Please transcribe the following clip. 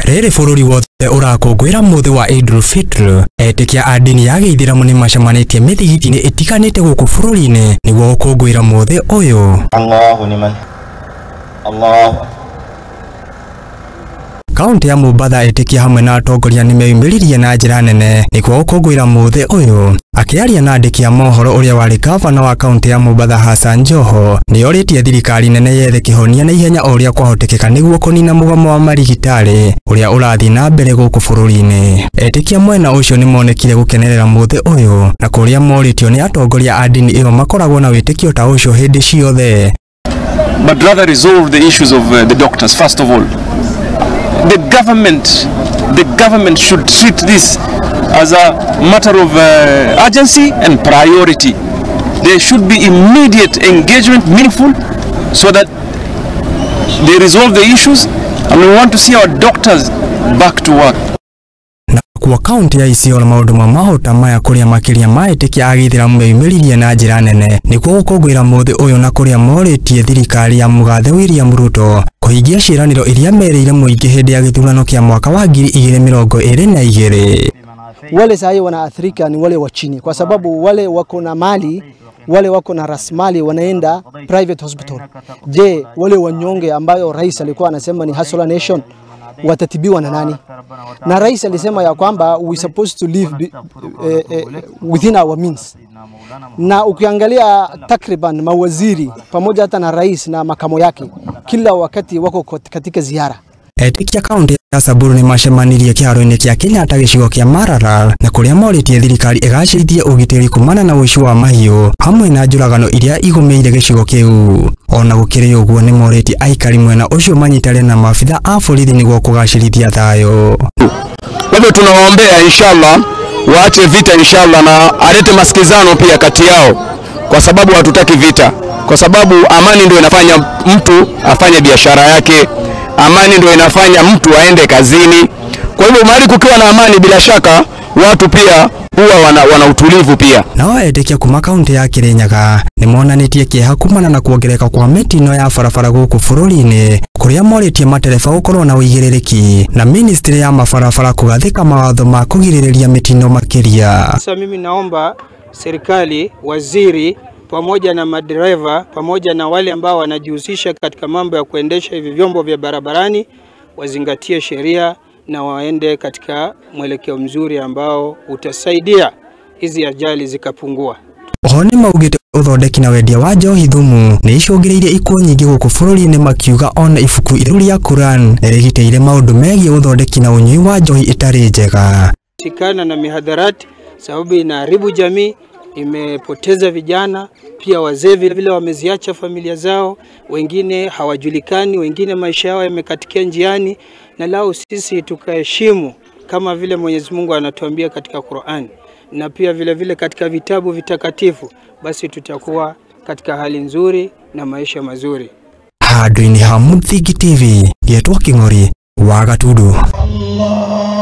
Rĩrĩ bũrũri wothe ũrakũngũĩra mũthĩ wa Eid Fitr, etĩkia a ndini ya gĩithĩramu nĩ macemanĩtie mĩthigiti-inĩ ĩtiganĩte gũkũ bũrũri-inĩ nĩguo gũkũngũĩra mũthĩ ũyũ. Allahu liman Allahu. Kaunti ya Mombatha etĩkia hamwe na atongoria nĩ meyumĩririe na njĩra nene nĩguo gũkũngũĩra mũthĩ ũyũ. Akĩaria na andĩki a mohoro ũrĩa warĩ gavana wa kaunti ya Mombatha Hassan Joho nĩ orĩtie thirikari nene yethe kĩhonia na ihenya o ũrĩa kwahotekeka nĩguo kũnina mũgomo wa marigitari ũrĩa ũrathiĩ na mbere gũkũ bũrũri-inĩ. Etĩkia mwena ũcio nĩ monekire gũkenerera mũthĩ ũyũ na kũrĩa morĩtio nĩ atongoria a ndini ĩyo makoragwo na wĩtĩkio ta ũcio hĩndĩ ciothe. But rather resolve the issues of the doctors first of all. The government should treat this as a matter of urgency and priority. There should be immediate engagement, meaningful, so that they resolve the issues, and we want to see our doctors back to work. Kwa kaunti ya Isiolo maũndũ ma mahota maya kũrĩa makĩria ma etĩkia a gĩithĩramu meyumĩririe na njĩra nene nĩguo gũkũngũĩra mũthĩ ũyũ na kũrĩa morĩtie thirikari ya mũgathe William Ruto kũhingia ciĩranĩro iria merĩire mũingĩ hĩndĩ ya gĩthurano kĩa mwaka wa 2022. Wale sahi wanaathirika ni wale wa chini, kwa sababu wale wako na mali, wale wako na rasilimali wanaenda private hospital. Je, wale wanyonge ambayo rais alikuwa anasema ni hustler nation watatibiwa na nani? Na rais alisema ya kwamba we supposed to live within our means. Na ukiangalia takriban mawaziri pamoja hata na rais na makamo yake kila wakati wako katika ziara. Etĩkia kaunti ya Samburu nĩ macemanirie kĩharo-inĩ kĩa Kenyatta gĩcigo kĩa Maralal na kũrĩa morĩtie thirikari ĩgacĩrithie ũgitĩri kumana na ũici wa mahiũ hamwe na njũragano iria igũmĩire gĩcigo kĩu. Ona gũkĩrĩ ũguo nĩ morĩtie aikari mwena ũcio manyitane na maabitha a borithi nĩguo kũgacĩrithia thayũ. Kwa hivyo tunawaombea inshallah waache vita inshallah, na alete masikizano pia kati yao, kwa sababu hatutaki vita, kwa sababu amani ndio inafanya mtu afanye biashara yake. Amani ndio inafanya mtu aende kazini. Kwa hivyo mahali kukiwa na amani, bila shaka watu pia huwa wana utulivu pia. Nao etĩkia kuma kaunti ya Kirinyaga nĩ monanĩtie kĩeha kumana na kuongereka kwa mĩtino ya barabara gũkũ bũrũri-inĩ kũrĩa morĩtie matereba gũkorwo na ũigĩrĩrĩki na ministry ya mabarabara kũgathĩka mawatho ma kũgirĩrĩria mĩtino makĩria. Sasa mimi naomba serikali, waziri pamoja na madereva pamoja na wale ambao wanajihusisha katika mambo ya kuendesha hivi vyombo vya barabarani wazingatie sheria na waende katika mwelekeo mzuri ambao utasaidia hizi ajali zikapungua. Oho nĩ maugĩte ũthondeki na wendia wa njohi thumu nĩ icũngĩrĩirie ikuũ nyingĩ gũkũ bũrũri-inĩ, makiuga ona ibuku itheru rĩa Quran nĩ rĩgitĩire maũndũ megiĩ ũthondeki na ũnyui wa njohi ĩtarĩ njega. Sikana na mihadharati sababu inaharibu jamii, imepoteza vijana, pia wazee vile wameziacha familia zao, wengine hawajulikani, wengine maisha yao yamekatikia njiani. Na lao sisi tukaheshimu kama vile Mwenyezi Mungu anatuambia katika Qur'an na pia vile vile katika vitabu vitakatifu, basi tutakuwa katika hali nzuri na maisha mazuri. Handũ-inĩ ha Mũthingi TV, Getwo Kĩng'ori wa Gatundu. Allah.